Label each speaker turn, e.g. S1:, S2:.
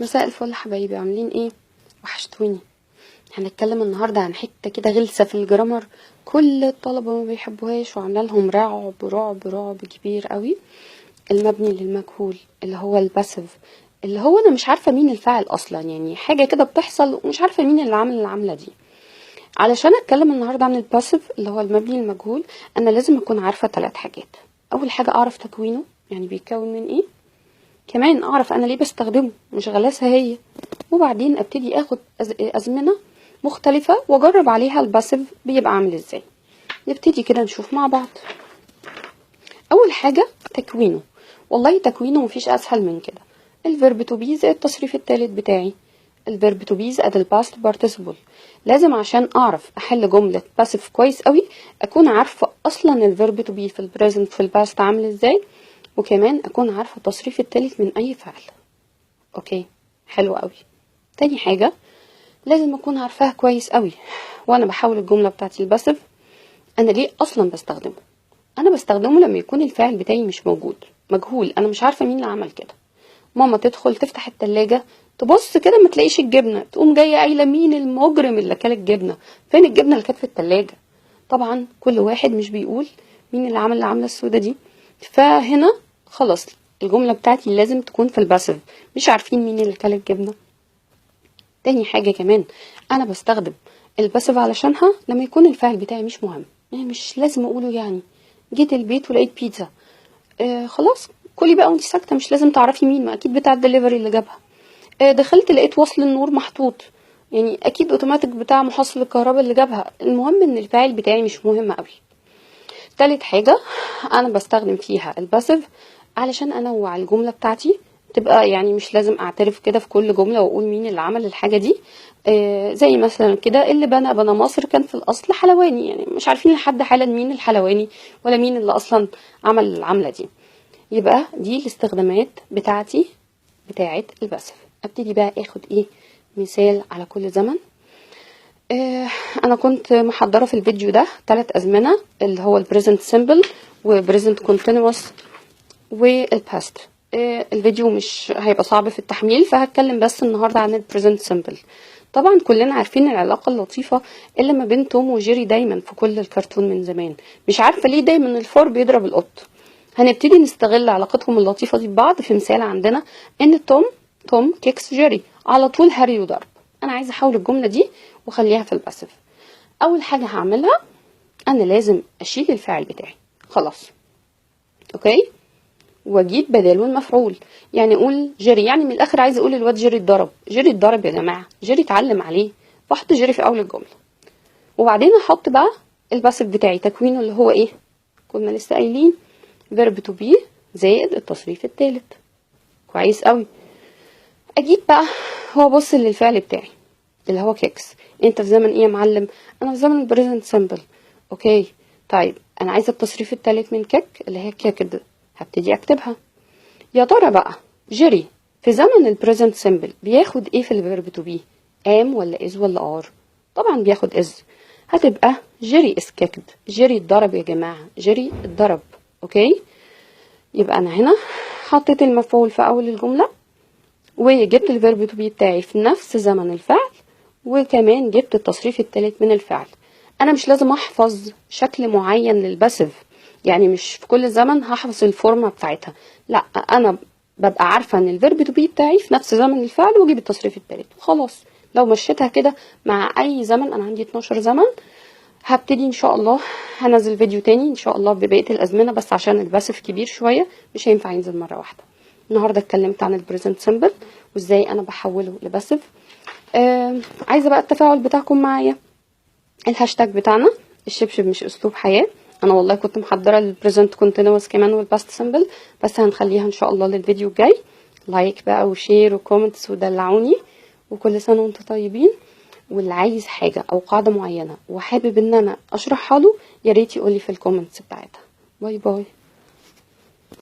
S1: مساء الفل حبايبي، عاملين ايه؟ وحشتوني. هنتكلم النهارده عن حتة كده غلسه في ال grammar، كل الطلبة ما بيحبوهاش وعامله لهم رعب رعب رعب كبير قوي. المبني للمجهول اللي هو ال passive، اللي هو انا مش عارفه مين الفاعل اصلا، يعني حاجة كده بتحصل ومش عارفه مين اللي عامل العملة دي. علشان اتكلم النهارده عن ال passive اللي هو المبني للمجهول، انا لازم اكون عارفه ثلاث حاجات. اول حاجة اعرف تكوينه، يعني بيتكون من ايه. كمان اعرف انا ليه بستخدمه، مش غلاسه هي. وبعدين ابتدي اخد ازمنة مختلفة واجرب عليها ال passive بيبقى عامل ازاي. نبتدي كده نشوف مع بعض. اول حاجة تكوينه. والله تكوينه مفيش اسهل من كده. ال verb to be زائد التصريف الثالث بتاعي، ال verb to be زائد ال past participle. لازم عشان اعرف احل جملة passive كويس قوي اكون عارفه اصلا ال verb to be في ال present في ال past عامل ازاي، وكمان اكون عارفه التصريف الثالث من اي فعل. okay، حلو قوي. تاني حاجة لازم اكون عارفاها كويس قوي وانا بحول الجملة بتاعتي ال passive، انا ليه اصلا بستخدمه. انا بستخدمه لما يكون الفاعل بتاعي مش موجود، مجهول، انا مش عارفه مين اللي عمل كده. ماما تدخل تفتح التلاجة تبص كده ما تلاقيش الجبنة، تقوم جاية قايله مين المجرم اللي كل الجبنة، فين الجبنة اللي كانت في التلاجة؟ طبعا كل واحد مش بيقول مين اللي عمل العملة السوداء دي. فهنا خلاص الجملة بتاعتي لازم تكون في ال passive، مش عارفين مين اللي كل الجبنة. تاني حاجة كمان انا بستخدم ال passive علشانها لما يكون الفاعل بتاعي مش مهم، يعني مش لازم اقوله. يعني جيت البيت ولقيت بيتزا، خلاص كلي بقى وانتي ساكته، مش لازم تعرفي مين، ما اكيد بتاع الدليفري اللي جابها. دخلت لقيت وصل النور محطوط، يعني اكيد اوتوماتيك بتاع محصل الكهرباء اللي جابها. المهم ان الفاعل بتاعي مش مهم قوي. تالت حاجة انا بستخدم فيها ال passive علشان انوع الجملة بتاعتي، تبقى يعني مش لازم اعترف كده في كل جملة واقول مين اللي عمل الحاجة دي. زي مثلا كده اللي بنى مصر كان في الاصل حلواني، يعني مش عارفين لحد حالا مين الحلواني ولا مين اللي اصلا عمل العملة دي. يبقى دي الاستخدامات بتاعتي بتاعت ال passive. ابتدي بقى اخد ايه مثال على كل زمن. انا كنت محضرة في الفيديو ده 3 ازمنة، اللي هو ال present simple و present continuous وال past. الفيديو مش هيبقى صعب في التحميل، فهتكلم بس النهارده عن ال present simple. طبعا كلنا عارفين العلاقة اللطيفة اللي ما بين توم وجيري دايما في كل الكرتون من زمان، مش عارفه ليه دايما الفار بيضرب القط. هنبتدي نستغل علاقتهم اللطيفة دي ببعض في مثال عندنا ان Tom kicks Jerry، على طول هري وضرب. انا عايزه احول الجملة دي واخليها في ال passive. اول حاجة هعملها انا لازم اشيل الفاعل بتاعي خلاص، okay، واجيب بداله المفعول. يعني اقول جيري، يعني من الاخر عايزه اقول الواد جيري اتضرب، جيري اتضرب يا جماعة، جيري اتعلم عليه، فاحط جيري في اول الجملة. وبعدين احط بقى ال passive بتاعي تكوينه اللي هو ايه، كنا لسه قايلين verb to be زائد التصريف الثالث. كويس قوي. اجيب بقى هو بص للفعل بتاعي اللي هو kicks، انت في زمن ايه يا معلم؟ انا في زمن ال present simple. okay، طيب انا عايزه التصريف الثالث من kick اللي هي kicked، هبتدي اكتبها. يا ترى بقى جيري في زمن ال present simple بياخد ايه في ال verb to be؟ am ولا is ولا are؟ طبعا بياخد is، هتبقى Jerry is kicked. جيري اتضرب يا جماعة، جيري اتضرب. okay، يبقى انا هنا حطيت المفعول في اول الجملة وجبت ال verb to be بتاعي في نفس زمن الفعل، وكمان جبت التصريف الثالث من الفعل. انا مش لازم احفظ شكل معين لل passive، يعني مش في كل زمن هحفظ الفورمة بتاعتها، لا انا ببقى عارفه ان ال verb to be بتاعي في نفس زمن الفعل واجيب التصريف الثالث وخلاص. لو مشيتها كده مع اي زمن، انا عندي 12 زمن، هبتدي ان شاء الله هنزل فيديو تاني ان شاء الله ببقية الازمنة، بس عشان ال passive كبير شوية مش هينفع ينزل مرة واحدة. النهارده اتكلمت عن ال present simple وازاي انا بحوله ل passive. عايزه بقى التفاعل بتاعكم معايا. الهاشتاج بتاعنا الشبشب مش اسلوب حياة. انا والله كنت محضرة ال present continuous كمان وال past simple، بس هنخليها ان شاء الله للفيديو الجاي. like بقى و share و comments ودلعوني، وكل سنة وانتم طيبين. واللي عايز حاجة او قاعدة معينة وحابب ان انا اشرحها له يا ريت يقولي في ال comments بتاعتها. bye bye.